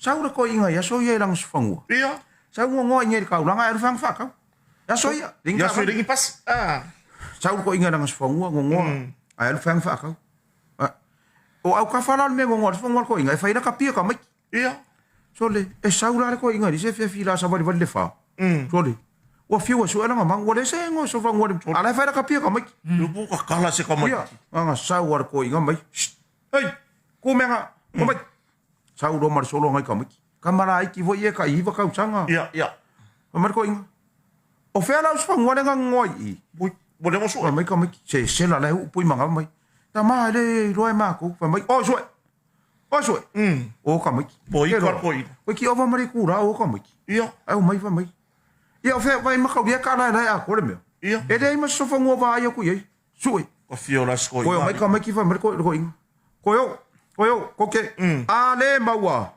Sau le koiga i aso ia i lana sofagua. Ia. Sau ngogoa i nei i le kaulaga ae alu faga faatau. I aso ia, leai ni I aso taavale. e leai ni pasi. Ah. Sau le koiga i lana sofagua ngogoa ae alu faga faatau. Ah. O autafa la o le mea e gogoa ai le sofagua a le koiga e fai lata pia tamaiti. Ia. Sole, e sau la le koiga i le isi afiafi la savalivali le fa. Sole, ua fiu e sue lana magu, ua leai se ego e sofagua i le, a o la e fai lata pia tamaiti. Upu tatala se tamaiti. Ia, na sau a le koiga mai. Shh. Hei, kumea, komai. Sau loa ma le solo ngai tamaiti. Tama laiti foi ia e tai 9 tausaga. Ia, ia. Fai mai le toeaina, O fea la usufanua lea na nonoa i i? Ui, ua leva sue. Fai mai tamaiti, se sela la e uu pui manava mai. Tama e le iloa e matou. Fai mai, oi sue, oi sue. O tamaiti. Po i ka toeaina. Oi ki ova ma le itula o tamaiti. Ia. Ae omai fai mai. Ia o fea, vai mataulia e taalaelae atoa le mea. Ia. E leai ma se sofanua vaai atu i ai. Sue. Ka fia o la se toeaina. Koe omai tamaiti fai mai le toeaina. Koe o, koe o, koke. A le maua,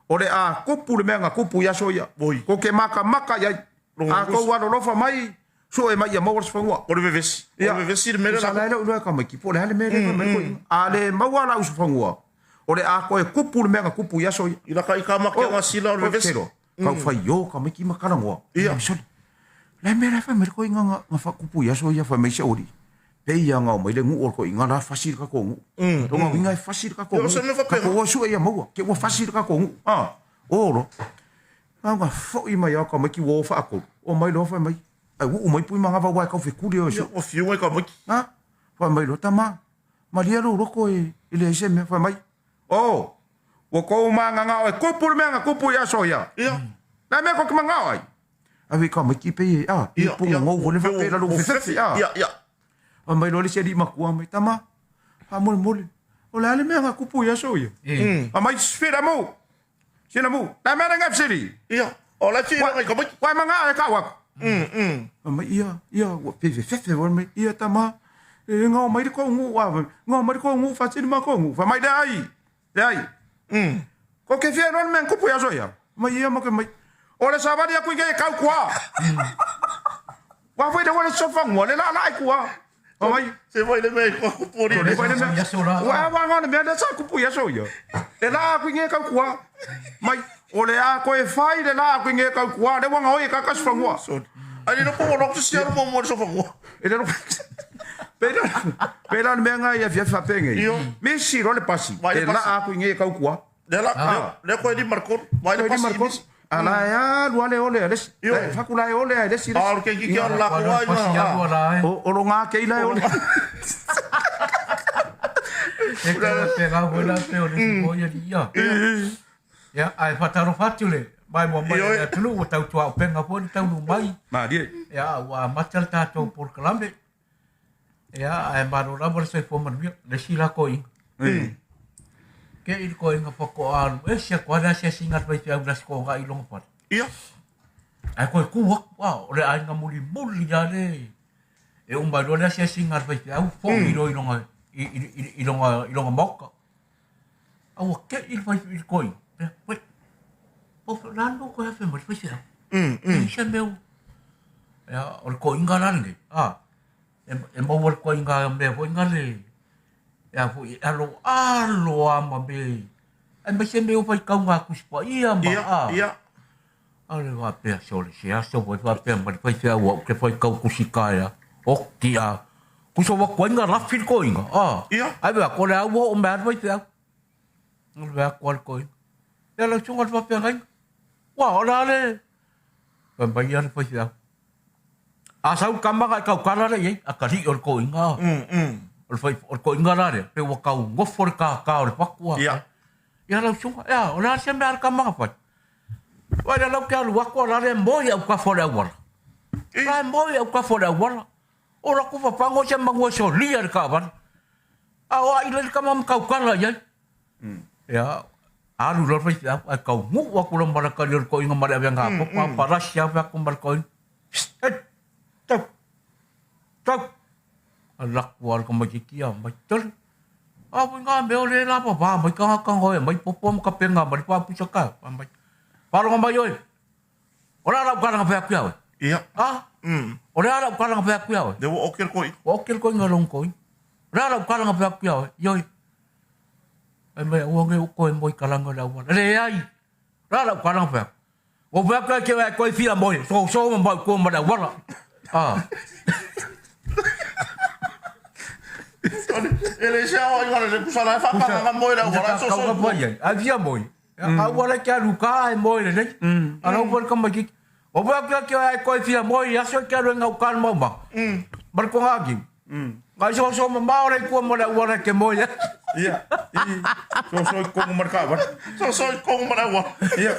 o le a tupu le mea na tupu i aso ia. Oi. Koke makamaka i ai. Longa A tou alolofa mai, sue mai ia maua le sofanua. O le vevesi. O le vevesi le mea lea. Sa la e le o iloa e tamaiti po o le a le mea lea fai mai le toeaina. A le maua lau sofanua, o le a toe tupu le mea na tupu i aso ia. I laka i ka make sila o le vevesi. Kau fai o tamaiti ma talanoa. Ia. Sole. Le mea la e fai mai le toeaina na faatupu i aso ia fai mai se oli. Pei ia na omai le nuu o le toeaina la fasi le tatou nuu. Lona uiga e fasi le tatou Ia, o se nuu. mea faapena. Tatou o e sue ia maua. Te ua fasi le tatou nuu. Ah, o loa. Na ona foi mai lava o tamaiti ua o faatolu. Omai loa fai mai. Ai uu mai pui manava aua e tau fetuli o e Ia, sue. ua fiu ai tamaiti. Ha? Fai mai loa, tama, malie lou loto e leai se mea. Fai mai, oh, ua kou magagao e kupu le mea na kupu i aso ia. Ia. Le mea kou te magao ai. Ave i tamaiti pei e, ah, i Ia, punga ia. ngou fole faapea lalo fefefe, ah. Ia, ia. Fai mai loa le isi alii matua mai, tama, faamolemole, o le a le mea na kupu i aso ia? Fai mai, sfila mu, sila mu, le mea le ngafsili. Ia. O la fi ngai tamaiti. Uai magao e kau aku. Fai mai, ia, ia, ua pei fefefe fai mai, ia tama, e ngao mai le kou nuu, ah, ngao mai le kou nuu, faatini ma kou nuu. Fai mai, leai, leai. Ko ke fia iloa le mea na tupu i aso ia? Fai mai, ia ma ke mai, o le savali aku i ke kau kua. Ua foi le ua le sofanua, le laalaa i kua. Fai mai, Se vai le mea i kua kupu ri. Le vai le mea. I aso la. Ua awa ngao le mea lea sa kupu i aso ia. Le laa aku i nge kau kua. Mai, o le a koe fai le laa aku i nge kau kua, le wanga oi e kakas fangua. Ai le po mo se siaru mo mo le sofanua. E le Pela, pela le mea ngai ia fia faapenge. Io. Misi loa le pasi. Vai le E pasi. laa aku i nge kau kua. Le la le koe ni marko. Vai le Koe ni pasi. marko. A la e alu ale ole a le isi. Io. E faku la e ole a le isi. Ah, o ke ki ki la ko ai Pasi na. alu ala e. O o lo ngā kei la e ole. E te la te la voi la te o le si ia li ia. Ia, ai whataro atu le. Mai mua mai Ioe. le atunuu ua tautua o penga foi le taunu mai. Marie. Ia, ua amata le tatou polokalame. Ia, ae malo lava le soifua manuia. Le isi la koiga. Ke i le koiga faatoa alu ese atu lava le asiasiga a le faifeau i le Aso Toonai i lona fale. Ia. Ae toe tu atu, a, o le aiga mulimuli lava le e uma ai loa le asiasiga a le faifeau, foi loa i lona, i lona, i lona maota. A ua te i le fai, i le koiga. Ia, wait. Po o le a le mea ua toe afe mai le faifeau? E se mea ua... Ia, o le toeaina la lenei, a, e maua le toeaina mea foi na le, e a foi, e alo alo lava ma mea, aemaise mea o faitauga a Tusi Paia ma, Ia, a, ia. a le faapea, sole, se aso foi faapea mai le faifeau au ou te faitau tusi taeao, oti a, tusa ua tuai na lafi le toeaina, a, Ia. ae vaai atu o le a ua oo mai lava le faifeau. O le vaai atu a le toeaina, ia lau susuga i le faafeagaiga, ua o le a le, fai mai ia le faifeau. A sau le tama na e tautala lea i ai, atalii o le toeaina, o le fai, o le toeaina la lea, pei ua tau nofo le tātā o le fatu a. Ia. Ia lau susuga, ia, o le a se mea a le tama na fai? Vaai la lau te alu atu a la lea e moe i autafa o le auala. La e moe i autafa o le auala. O latou papago se manu e solia i le taavale. A o ai lea le tama ma tautala i ai. Ia, alu loa le faifeau, ae taunuu atu loa ma le tali o le toeaina ma le avega apopo, palasi ave atu ma le toeaina. Psst, hey, tau, tau. Alu atu lava le tamaitiiti ia mai, tole. A foi ngā mea o le la papa mai tagata ngoe mai popo ma kapena mai le papusa ka. Fai mai, Faalogo mai oe. O le a lau tala na fai atu ia oe? Ia. A? O le a lau tala na fai atu ia oe? Le ua oke le koiga. Ua oke le koiga long koiga. O le a lau tala na fai atu ia oe? Ioe. Fai mai, aua ne i ou toe moe i talaane o le auala. Leai. La lau kalaga fai atu. Ua ou fai atu e te e toe fia moe, soso ma mau i tua ma le auala. Ah. E le se aoaiga lelei tusa la e faapagaga moe i le auala e soso i tua. Ai fia moe. Auala e te alu ka e moe lelei. A lau foi le tamaitiiti. Ua fai atu e te e toe fia moe i aso e te alu e gauta le maumaga. Ma le toga-niu. Ai soso mamao le i tua ma le auala e te moe ai. Ia, i, soso i totonu ma le taavale. Soso i totonu ma le auala. Ia.